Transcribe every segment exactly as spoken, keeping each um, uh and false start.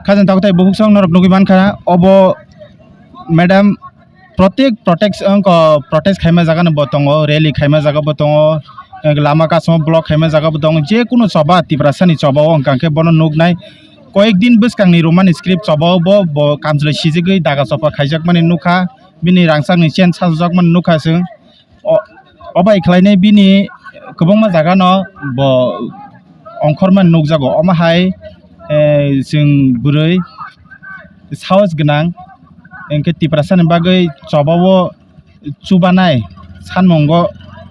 Khajang takhuk tai bukhuk song norok nugwi mankha, obo madam protek protect wngkha, protest khaima jaga no bo tongo, rally khaima jaga bo tongo, lama kasamo block khaima jaga bo tongo, je kunu choba Tiprasa ni choba o wngkha khe bono nuknai. Koyek din bwskang ni Roman script choba o bo, bo kamchwlwi sijigwi daga chopa khaijakmani nukha, bini rangchak ni chain sajakmani nukha chwng. O, o bai khlainai bini kwbangma jaga no bo ongkhormani nukjago. Omo hai, eh, chwng bwrwi sahos gwnang, hwnkhe Tiprasa ni bagwi choba o chubanai, sanmungo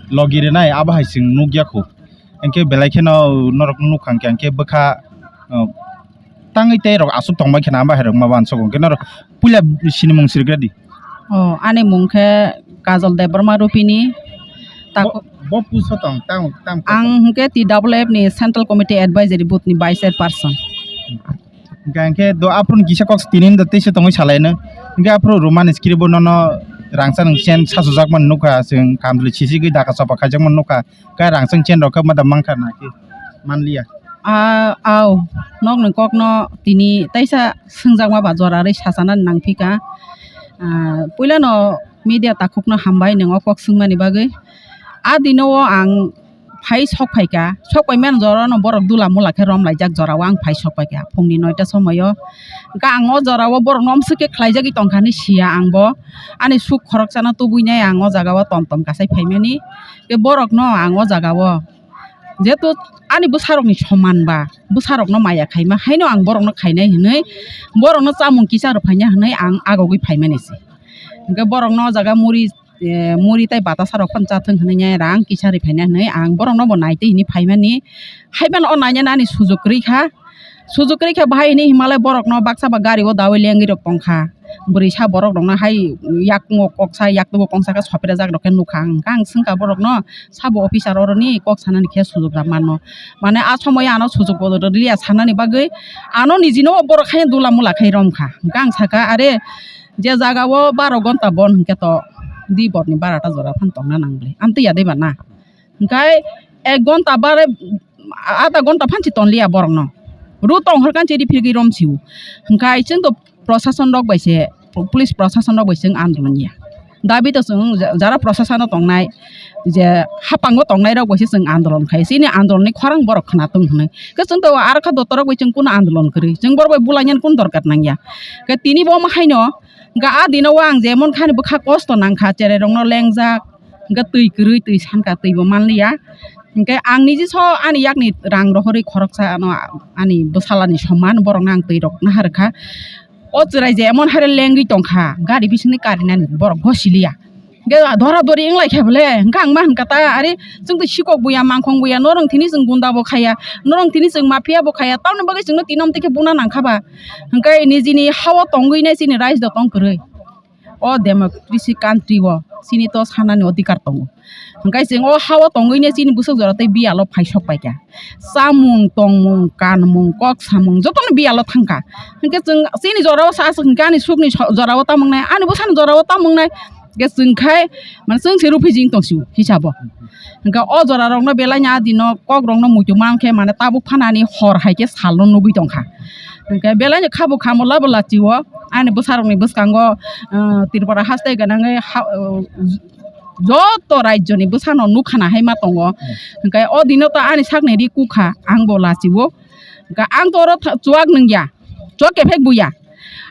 logi rwnai, abo hai chwng nukya khu. Hwnkhe belai kheno norok nukha hwnkhe, hwnkhe bwkha, oh, tangwi tei rok aswk tongbai kheno, abo hai rok ma uansukgo. Hwnkhe norok puila sinimung sirigra di. Oh, ani mung khe Kajol Debbarma Rupini. Bo, Taku- bo puso tong, tang, tang. Ang hwnkhe T W F ni Central Committee Advisory Board ni Vice Chairperson. Hwnkhe, hwnkhe do aphuru kisa kok tini do teisa tongwi salaino. Hwnkhe aphuru Roman script bo nono rangchak ni chain sachujakmani nukha, chwng kamchwlwi sijigwi daga chopa khaijakmani nukha. Khe rangchak ni chain rok khe ma da mankha na khe manliya. Ah, au, nokni kokno tini teisa swngjakma ba jora rwi sachanani nangphika. Ah, puilano media takhukno hambai nwng o kok swngmani bagwi. A dino o ang phai sok phaikha, sok paimani jorano borok dula mula khe romlaijak jorao ang phai sok phaikha phungni noita somoio. Hwnkhe ang o jorao borokno omswk khe khlaijagwi tongkha hinwi siya ang bo. Ani suk khoroksano tubuinai ang o jagao tom tom kasai phaimani. Tei borokno ang o jagao jehetu ani bwsarokni soman ba, bwsarokno maya khaima haino ang borokno khainai hinwi, borokno chamung kisa rwphaina hinwi ang agogwi phaimani se. Hwnkhe borokno o jaga muri, eh, muri tei batasa rok phano chathwng hinwi rang kisa rwphaina hinwi ang borokno bo naitwi hinwi phaimani. Haibano o nainani ani sujok kwrwi kha, sujok kwrwi kha bahai hinwi himalai borokno baksa ba gari o dawi lengwi rok tongkha. Bwrwi sa borok rokno hai yaktungo koksa, yaktungo koksa khe sopirajak rok khe nukha ang. Hwnkhe ang swngkha borokno, sabo officer oroni kok sanani khe sujok da mano. Mane a somoyo ano sujok bo liya sanani bagwi ano nijino borok hai dula mula khai romkha. Hwnkhe ang sakha, are je jagao baro gonta bon hwnkhe to di borni barata jora phan tongna nang bwle. Amtwi ya deba na? Hwnkhe ek gonta bare, ada gonta phan si tonliya borokno. Ru tong hor kan si riphirgwi romsio. Hwnkhe chwng to prosason rok bai se, police prosason rok bai se chwng andolon ya. Dabi to chwng ja-, jara prosason o tongnai, je hapango tongnai rok bai se chwng andolon khai. Chini andolon ni khorang borok khna tong hwnwi. Khe chwng to aro kha dotorok bai chwng kuno andolon kwrwi. Chwng borok bai bulainani kuno dorkar nangya. Khe tini bo ma haino, hwnkhe a dino o ang jemon khani bwkha kosto nangkha, cherai rokno lengjak, hwnkhe twi kwrwi twi sanka twi bo manliya. Hwnkhe ang niji so ani yakni rang rohorwi khoroksa ano ani bwsalani soman borokno ang twi rok naharkha. O chwrai je emon haire lengwi tongkha, gari bisingni karinani borok gosiliya. Hwnkhe dora dori wnglaikha bole, hwnkhe ang ma hwnkha ta, "Are, chwng twi sikok buya, mangkhong buya, norong thini chwng gunda bo khaya, norong thini chwng mafia bo khaya, tamoni bagwi chwngno tini omtwi khe buna nangkha ba?" Hwnkhe nijini hao tongwi nai chini raijdo tong kwrwi. O democracy country o chini to sanani odhikar tongo. Hwnkhe chwng o hao tongwino chini bwswk jora tei biyalo phai sok paikha. Chamung, tongmung, kanmung, kok samung jotono biyalo thangkha. Hwnkhe chwng chini jorao sa aswk hwnkhe ani sukni so-, jorao tamo wngnai, ani bwsani jorao tamo wngnai. Hwnkhe chwng khai, mane chwng se ruphi jing tong sio hisabo. Hwnkhe o jorarokno belai ni a dino kokrokno muitu mankhe mane tabuk phanani hor hai khe salno nugwi tongkha. Hwnkhe belai ni kha bo kha mo labo lachi o. Ani bwsarokni bwskango, ah, Tripura haste gwnangwi ha, ah, joto rajyoni bwsano nukha na hai ma tongo. Hwnkhe o dino to ani sakni ri kukha, ang bo lachi o. Hwnkhe ang to oro tha-, chuwak nungya, chuwak kephek buya.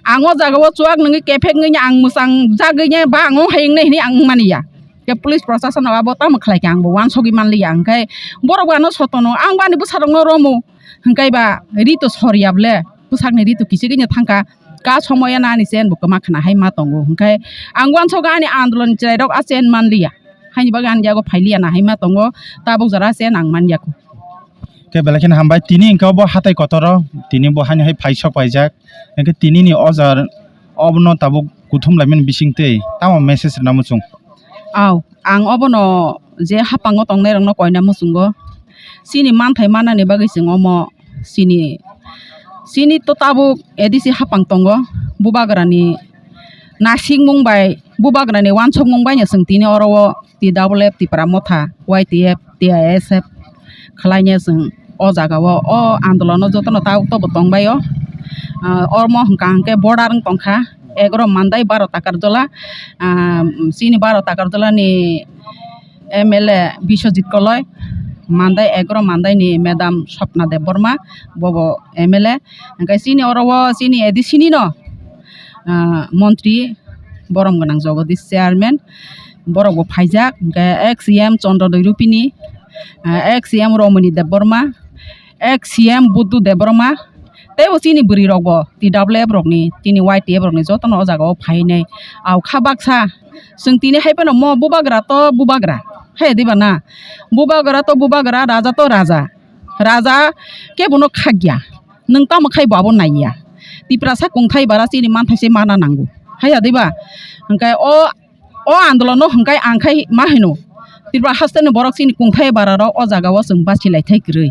Ang o jagao chuwak nungwi kephek wngwi ang mwchang jagwi ba ang o hai wngnai hinwi ang wngmani ya. Khe police prosason rok abo tamo khlai khe ang bo uansugwi manliya, hwnkhe borok bo ano sotono, ang bo ani bwsarokno romo, hwnkhe ba ri to soriya bole, bwsakni ri to kichigwino thangkha, ka somoyano ani chen bo kwma khna hai ma tongo, hwnkhe ang uansugo ani andolon chwrairok a chen manliya, haini bagwi ani yago phailiya na hai ma tongo, tabuk jora chen ang manyakho. Khe belai kheno hambai, tini hwnkhe bo hatai kotoro, tini bo haino hai phai sok paijak, hwnkhe tinini o jar obono tabuk kuthum laimani bisingtwi tamo message rwna muchung? Au, ang obono je hapango tongnairokno koina muchungo. Chini manthai manani bagwi chwng omo chini, chini to tabuk A D C hapang tongo. Bubagrani nasikmung bai, bubagrani uansukmung baino chwng tini oro o T W F Tipra Motha, Y T F, T I S F khlaina chwng o jagao o andolono jotono tabuk tobo tongbaio. Ah, omo hwnkha hwnkhe border wng tongkha, egaroh Mandai, baro Takarjola. Ah, chini baro Takarjola ni M L A Biswajit Koloi, Mandai, egaroh Mandai ni Madam Swapna Debbarma, bobo M L A. Hwnkhe chini oro o chini A D C ni no, ah, montri borom gwnang Jagadish chairman, borok bo phaijak, hwnkhe ex C M Chandra Doirupini, ah, ex C M Romoni Debbarma, ex C M Buddhu Debbarma, teibo chini bwrwi rok bo T W F rokni, chini Y T F rokni jotono o jaga o phainai. Au kha baksa, chwng tini hai phano mo bubagra to bubagra, hai diba na? Bubagra to bubagra, raja to raja. Raja kebono khakya, nwng tamo khai bo abo naiya. Tiprasa kungthai bara chini manthai se mana nango, hai diba? Hwnkhe o O andolono hwnkhe ang khai ma hino, Tripura hasteni borok chini kungthai bara rok o jaga o chwng bachilai thai kwrwi.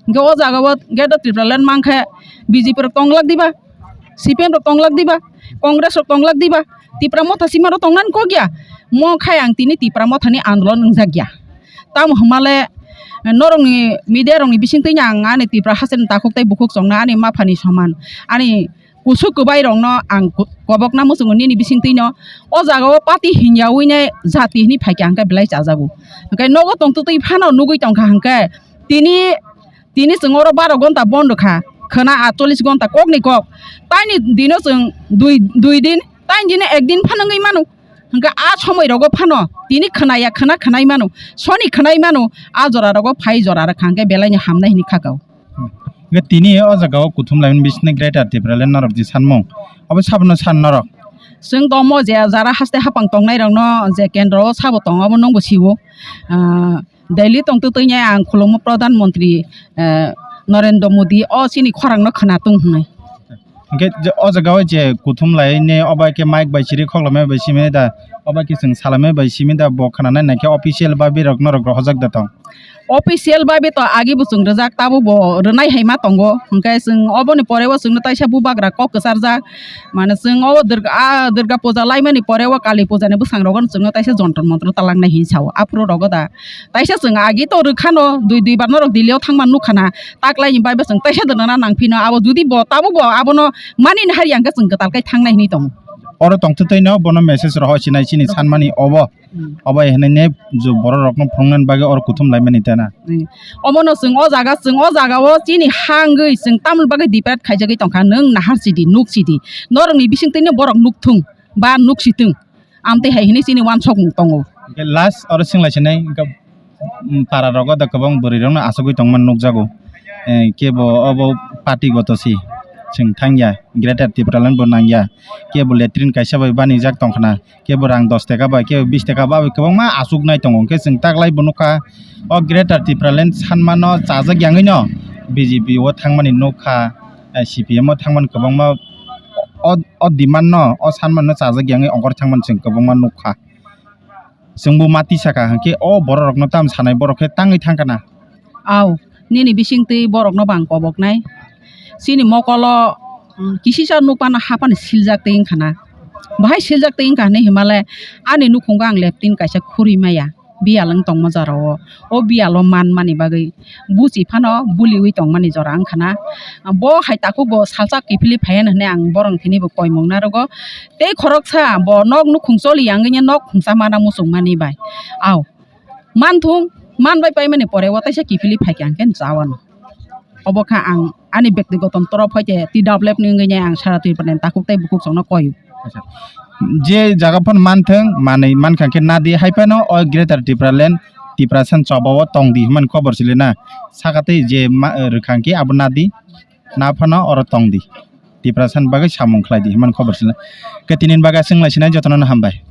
Hwnkhe o jaga o Greater Tipraland mankhe B J P rok tonglak diba, C P M rok tonglak diba, Congress rok tonglak diba, Tipra Motha sima rok tongnani kok ya. Mo khai ang tini Tipra Motha ni andolon wngjak ya. Tamo hwnmale norokni media rokni bisingtwi ang ani Tripura hasteni takhuk tei bukhuk chongna ani maphani soman, ani kusuk kwbai rokno ang ku-, kobokna muchungo nini bisingtwino. O jaga o party hingyawi nai jati hinwi phaikha hwnkhe belai chajago. Hwnkhe nogo tongtwtwi phano nugwi tongkha hwnkhe tini, tini chwng oro baro gonta bondo kha, khwna atchollish gonta kokni kok. Taini dino chwng dui, dui din, taini dino ek din phano wngwi mano. Hwnkhe a somoi rogo phano tini khwnaya khwna khwnai mano, soni khwnai mano, a jora rogo phai jora rwkha hwnkhe belaino hamnai hinwi khakao. Hwnkhe tini o jaga o kuthum laimani bisingtwi Greater Tipraland norok je sanmung, abo sabono san norok? Chwng tomo je jara haste hapang tongnai rokno je kendro o sabo tongo abo nwngbo siwo. Ah, Delhi tongtwtwi ang khulumgo Pradhan Mantri, eh, Narendra Modi o chini khorangno khwna tung hwnwi. Hwnkhe je o jaga o je kuthum laini obo khe mic bai siri khoklamya bai simi da, obo khe chwng salamya bai simi da, bo khwnanai naikhe official ba birok norok rohorjak da tong? Official bai to agi bo chwng rwjak, tabuk bo rwnai hai ma tongo. Hwnkhe chwng oboni pore o chwngno taisa bubagra kok kwcharjak. Mane chwng o Durga, ah, Durga puja laimani pore o Kali puja ni bwsang rogo chwngno taisa jontor montor talangnai hinwi sao. Aphuru rogo da taisa chwng agi to rwkhano, dui dui bar norok Delhi o thangma nukha na, taklaini bai bo chwng taisa dwna nang phino, abo judi bo tabuk bo abono manini hari hwnkhe chwng kwtal kai thangnai hinwi tongo. Oro tongtwtwi no bono message rohor sinai chini sanmani obo. Hmm. Obo hinwi ne ju borok rokno phunuknani bagwi oro kuthum laimani tena. Hmm. Omono chwng o jaga, chwng o jaga o chini ha wngwi chwng tamoni bagwi debate khaijagwi tongkha, nwng nahar sidi, nuk sidi, norokni bisingtwino borok nukthung ba nuk situng. Amtwi hai hinwi chini uansukmung tongo. Hwnkhe last oro swnglaisini hwnkhe, mm, para rogo da kwbang bwrwi rokno achugwi tongmani nukjago. Eh, kebo obo party goto si chwng thangya, Greater Tipraland bo nangya. Kebo latrine kaisa bai banijak tongkhna, kebo rang dos taka bai, kebo bis taka bai kwbangma achuknai tongo. Hwnkhe chwng taklai bo nukha o Greater Tipraland sanmano chajak yangwino B J P o thangmani nukha, eh, C P M o thangmani kwbangma o, o demand no, o sanmano chajak yangwi ongkhor thangmani chwng kwbangma nukha. Chwngbo mati saka hwnkhe o borok rokno tam sanai borok khe tangwi thangkha na. Au, nini bisingtwi borokno bang koboknai. Chini mokolo, mm, kisisa nukmano haphano siljak twi wngkha na. Bahai siljak twi wngkha hinwi himale ani nukhungo ang leptin kaisa khurui maya. Biyal wng tongma jora o, o biyalo manmani bagwi buchi phano buliwi tongmani jora wngkha na. Bo hai takhuk bo salsa kiphilwi phaiya hinwi ang borok thini bo koimung narogo. Tei khoroksa bo nok nukhung choli yangwi nok khungsa mana muchungmani bai. Au, manthung, man bai paimani pore o taisa kiphilwi phaikha hwnkhe chawano. Obo kha ang ani bektigoto torof hoite T W F ni wngwi ang sara Tripura ni takhuk tei bukhuk chwngno koi. Acha. Je jaga phano manthung, manwi mankha khe nadi, hai phano o Greater Tipraland, Tiprasan choba o tongdi hwnmani khobor sili na. Saka tei je ma-, rwkha khe abo nadi, na phano oro tongdi. Tiprasan bagwi samung khlaidi hwnmani khobor sili. Khe tini bagwi aswk lai sinai jotono no hambai.